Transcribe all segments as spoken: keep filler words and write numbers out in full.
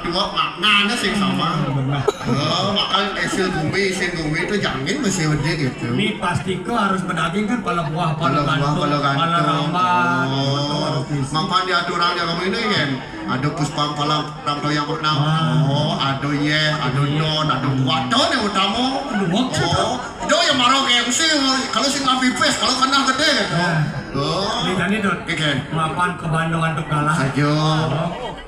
Dua maknanya sing sama. Benar. Oh, maka hasil bumi, isin bumi itu jangin masih gede gitu. Ini pasti ke harus berdaging kan, pala buah, pala gantung, pala rambang. Oh, makan di aturan yang kamu ini kan. Ada puspang pala orang tahu yang makna. Oh, ada ye, ada don, ada kuat, don yang utama. Oh, itu yang marah ke M C, kalau sing pipis, kalau kena gede gitu. Oh, ini tadi tuh. Mapan ke Bandung untuk kalah. Saja.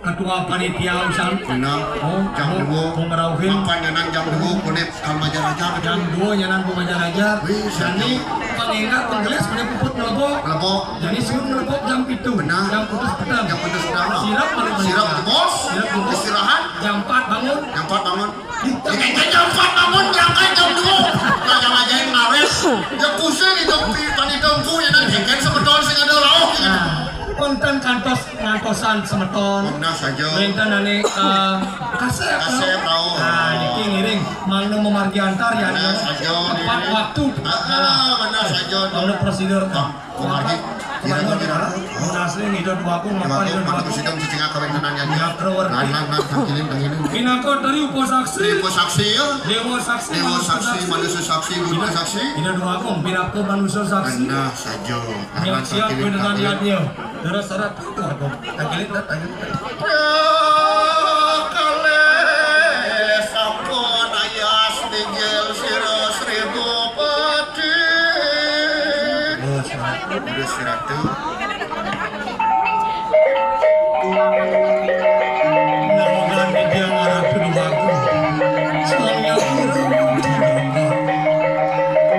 Ketua panitia usan. Benar. Oh, jam dua. Mau merauhin. Mapan nyanan jam dua, kulit kal majar aja. Jam dua nyanan ku majar aja. Wih, jadi pangingat penggelis kulit puput melebok. Melebok. Jadi suruh melebok jam itu. Benar. Jam putus petang. Jam putus petang. Sirap balik. Sirap bos. Sirap bos. Istirahat. Jam empat bangun. Jam empat bangun. Jam empat bangun, berangkat jam dua. Raja-raja yang ngares. Ya pusing itu, panitia ku ya, dan jengkel sebetulnya sing ada lauk gitu. Nah, konten kantos ngantosan semeton. Benar saja. Wénten ané, eh, kasép. Kasép, tahu. Nah, niki ngiring. Mangda memargi antar ya. Benar saja. Tepat waktu. Heeh, benar saja. Mangda prosedur. Kumargi, kira-kira. Mun asli ngido dua aku, mapan ngido dua aku. Sidang cicing kawin tenan ya. Lan, lan, lan, tangkilin, tangkilin. Minangka tadi upasaksi. Upasaksi ya. Dewa saksi, dewa saksi, manusia saksi, guru saksi. Ngido dua aku, minangka manusia saksi. Benar saja. Siap, siap, beneran ya dia. Dara sarat. Aduh, aduh. Tangkilin, tangkilin. Ya, kalih sampun ayas ninggil sira Sri Bupati. Terus, terus, terus. Nawangan Widya Maratu Dewaku. Suami aku.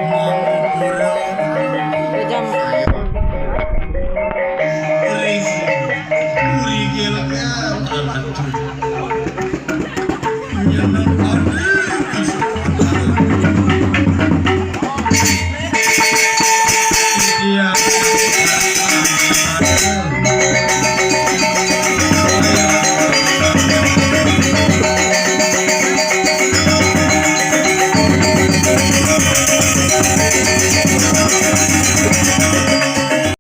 Mau kurang. Jam.